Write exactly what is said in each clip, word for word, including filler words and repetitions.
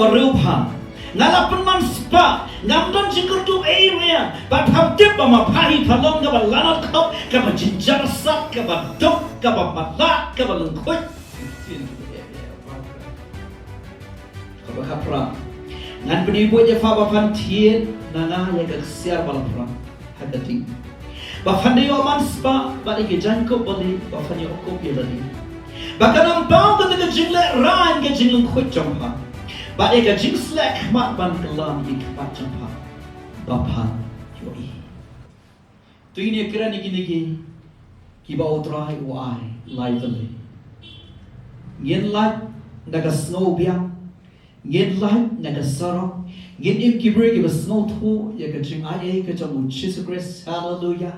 Riewpha, nga la pynman spah, ngam don jingkyrduh ei ruh ïa, bad pham tip ba ma pha hi pha long kaba lanot khop, kaba jynjar sat, kaba duk, kaba matlak, kaba lyngkhuid. Kaba khatphra, ngan pyni buit ïa pha ba phan thied na nga ïa ka ksiar ba la phrang ha ka ding, ba phan da ïoh man spah bad ïa ki jaiñkup ba lieh ba phan ïoh kup ïa lade, ba kan ym paw kata ka jinglehrain ka jinglyngkhuid jong pha, bad ïa ka jingsleh khmat ban kylla na ki khmat jong pha ba phan ïohi. To ngin ïa kren ïa kine ki, kiba U Trai u ai lai tylli. Ngin lait na ka sngewbiang, ngin lait na ka sarong, ngin im ki briew kiba sngewthuh ïa ka jingai ei ka jong U Jisu Khrist. Haleluya.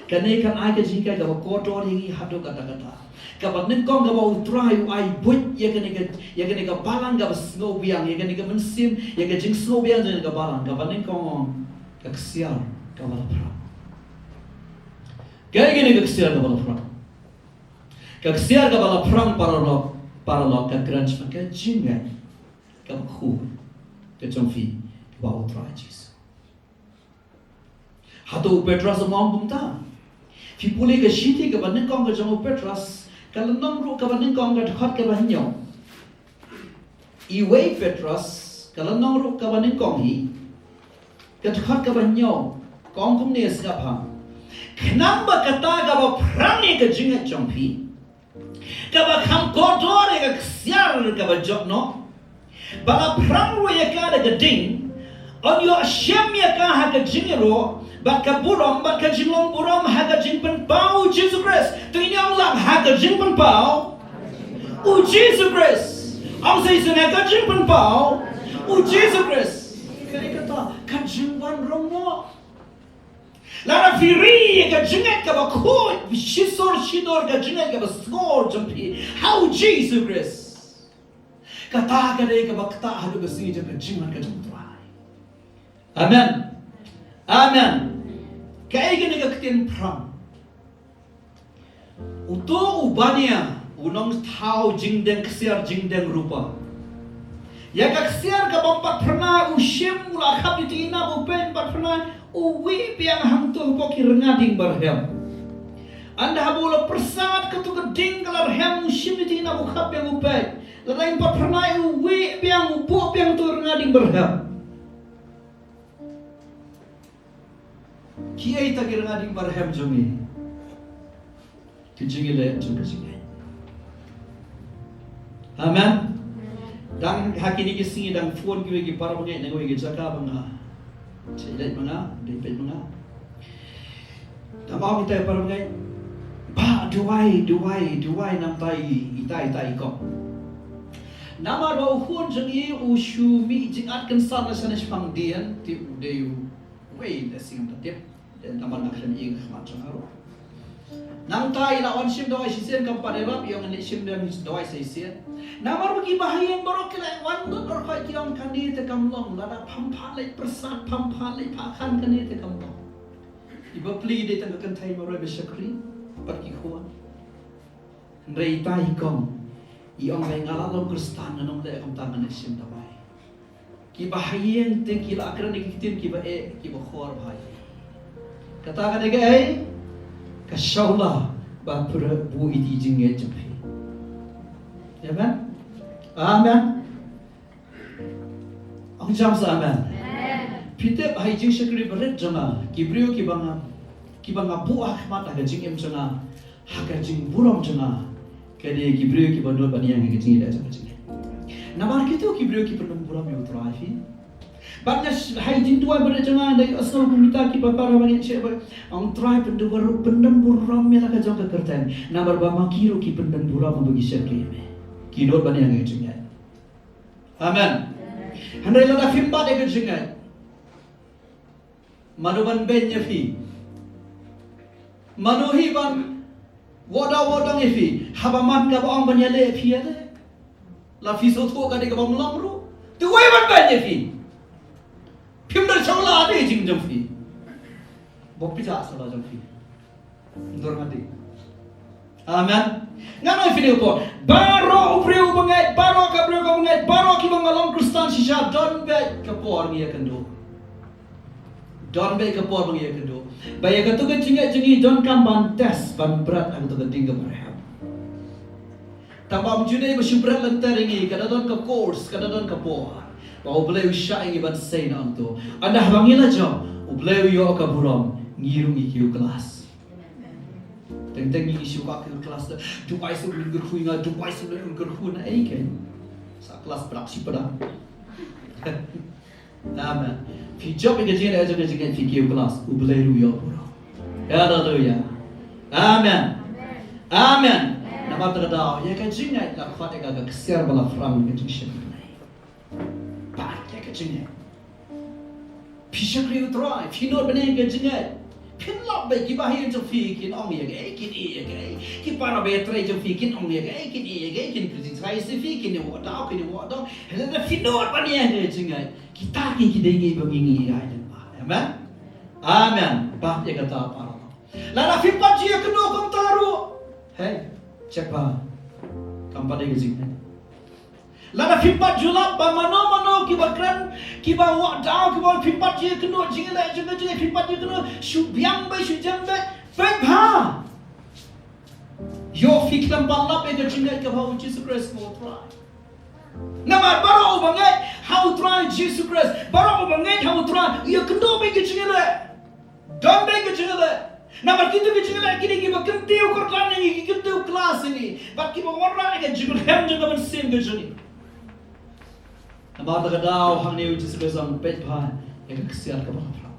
Kane kan ai ka jinghikai kaba kordor ïa ngi haduh katta katta. Kaba nyngkong kaba U Trai u ai buit ïa kane ka, ïa kane ka balang kaba sngewbiang, ïa kane ka mynsiem, ïa ka jingsngewbiang jong kane ka balang, kaba nyngkong ka ksiar kaba la phrang. Kaei kane ka ksiar kaba la phrang? Ka ksiar kaba la phrang, paralok, paralok, ka kren shaphang ka jingngeit kaba khuid ka jong phi ba U Trai Jisu. Hato u Petros u ong kumta? Phi pule ka shithi kaba nyngkong ka jong u Petros, ka lynnong ruh kaba nyngkong, ka dkhot kaba hynñiew. Iwei Petros, ka lynnong ruh kaba nyngkong hi, ka dkhot kaba hynñiew, ka ong kumne, sngap ha. Khnang ba kata kaba phrang ïa ka jingngeit jong phi, kaba kham kordor ïa ka ksiar kaba jot noh, ba la phrang ruh ïa ka da ka ding, yn ïoh shim ïa ka ha ka jingïaroh bad ka burom bad ka jinglong burom ha ka jingpynpaw U Jisu Khrist. To ngin ong lang, ha ka jingpynpaw U Jisu Khrist. Ong sa shisien, ha ka jingpynpaw U Jisu Khrist. Kaei kata? Ka jingwan rong noh. Lada phi ri ïa ka jingngeit kaba khuid, shisur shidor ka jingngeit kaba sngewbha jong phi ha U Jisu Khrist, kata ka dei kaba ktah haduh ka sngi jong ka jingwan ka jong U Trai. Amen. Amen. Kaei kane ka ktien phrang? Uto u Bania, u nongthaw jingdeng ksiar jingdeng rupa, ïa ka ksiar ka bym pat phyrnai u shim, u la khap ïa u tynnat, u peit, ym pat phyrnai, u wieh biang hangto hapoh ki rnga ding barhem. Ynda haba u la pyrsad kato ka ding ka la rhem, u shim ïa u tynnat, u khap biang, u peit. Lada ym pat phyrnai, u wieh biang, u buh biang to rnga ding barhem. Kiei kita ki rnga ding barhem jong ngi? Ki jingïaleh jong ka jingngeit. Amen. Dang ha kine ki sngi dang phone kiwei ki para bangeit na kawei ka jaka ba nga, sa ïaleh ma nga, dei peit ma nga. Dang ong kita para bangeit, "Bah, duwai, duwai, duwai namar ïa ita, ita i kong." Namar ba u khun jong ngi u shu mih jingat kynsan na shane shaphang dien, te u dei u wei da sing da tip. Dei namar nga khlem ïeng ha khmat jong nga ruh. Nangta i la wan shim dawai shisien, kam pat ïarap, i ong ngan leit shim dawai sa shisien. Namar ba ki bahaïing baroh ki la wan lut baroh, ki ong kane te kam long, lada pham phah leit pyrsad, pham phah leit phah khan, kane te kam long. I bapli dei tang ka kynthei marwei ba shakri bad ki khun. Hynrei ita i kong i ong, "Hynrei nga la long Khristan, ngan ym leh kumta, ngan leit shim dawai." Ki bahaïing te ki la kren ïa ki ktien kiba eh, kiba khor bha ïa ngi. Kata ka dei kaei? Ka sawla ba pura buh ïa ki jingngeit jong phi. Amen. Amen. Ong jam sa amen. Amen. Phi tip, ha i jingshakri barit jong nga, ki briew kiba nga, kiba nga buh ha khmat ha ka jingim jong nga, ha ka jingburom jong nga, ka dei ki briew kiba nud ban ïeng ha ka jingïaleh jong ka jingngeit. Namar kito ki briew ki pyndon burom ïa U Trai, phi. Bad nga sh-, ha i jingduwai barit jong nga, da ïohsngew kum kita kiba para bangeit sha ba, ong Trai, pyndon bur-, pyndon burom ïa la ka jong ka kyrteng. Namar ba ma ki ruh ki pyndon burom ba ki shakri ïa me. Ki nud ban ïeng ha ka jingngeit. Amen. Hynrei lada phim bat ïa ka jingngeit, mano ban beiñ ïa phi? Mano hi ban wad da wad dong ïa phi? Haba man kaba ong ban ïaleh, phi ïaleh. La phi sngewthuh ka dei kaba ym long ruh, te uei ban beiñ ïa phi? Phim don sawla, dei jingjong phi. Bok phi jah sawla jong phi. Dur mati. Amen. Nga ong ïa phi ha kane ka por, baroh u briew uba ngeit, baroh ka briew kaba ngeit, baroh kiba nga long Khristan shisha, don beit ka por ngi ïakynduh. Don beit ka por ba ngi ïakynduh. Ba ïa katu ka jingngeit jong ngi donkam ban test, ban bret ha katu ka ding kaba rhem. Tang ba ym ju dei ba shu bret lynter ïa ngi, ka da don ka course, ka da don ka por ba U Blei u shah ïa ngi ban sei na ong to. Ynda haba ngi la jop, U Blei u ïoh ka burom, ngi ruh ngi kiew klas. Teng teng ngi shu kwah kiew klas da, duwai sa U Blei un kyrkhu ïa nga, duwai sa U Blei un kyrkhu, na ei kein. Sa klas prak shi prak. Amen. Phi jop ïa ka jingngeit, ïa ka jingngeit, phi kiew klas, U Blei ruh u ïoh burom. Haleluya. Amen. Amen. Namar kata ka daw, ïa ka jingngeit la khot ïa ka ka ksiar ba la phrang ïa ka jingshakri. Bad ïa ka jingngeit, phi shakri U Trai, phi nud ban ïa ka jingngeit. Phin lap beit, kiba ïeit jong phi kin ong ïa kaei, kin ïeh ïa kaei. Ki para ba ïatrei jong phi kin ong ïa kaei, kin ïeh ïa kaei, kin kyrteng Trai ïa phi, kin ïa wad daw, kin ïa wad daw. Hynrei lada phi nud ban ïa ka jingngeit, kita ki, ki dei ngi ba ngi ngi ïa ka jingngeit. Amen. Amen. Bad ïa kata para, lada phim pat ju ïakynduh kumta ruh, hei, check ba kam pat dei ka jingngeit. Lada phim pat ju lap ba mano mano kiba kren, kiba wad daw, kiba, phim pat ju ïakynduh jingïaleh jong ka jingngeit, phim pat ju ïakynduh, shu biang beit, shu jem beit, peit bha. Ïoh phi khlem pat lap ïa ka jingngeit kaba ha U Jisu Khrist U Trai. Namar baroh uba ngeit ha U Trai Jisu Khrist, baroh uba ngeit ha U Trai, u ïakynduh beit ka jingïaleh. Don beit ka jingïaleh. Namar kito ki jingïaleh ki dei kiba kyntiew kyrdan ïa ngi, ki kyntiew klas ïa ngi, bad kiba wanrah ïa ka jingpyrkhat jong ka mynsiem ka jong ngi. Namar kata ka daw hangne U Jisu Khrist u ong, peit bha ïa ka ksiar kaba la phrang.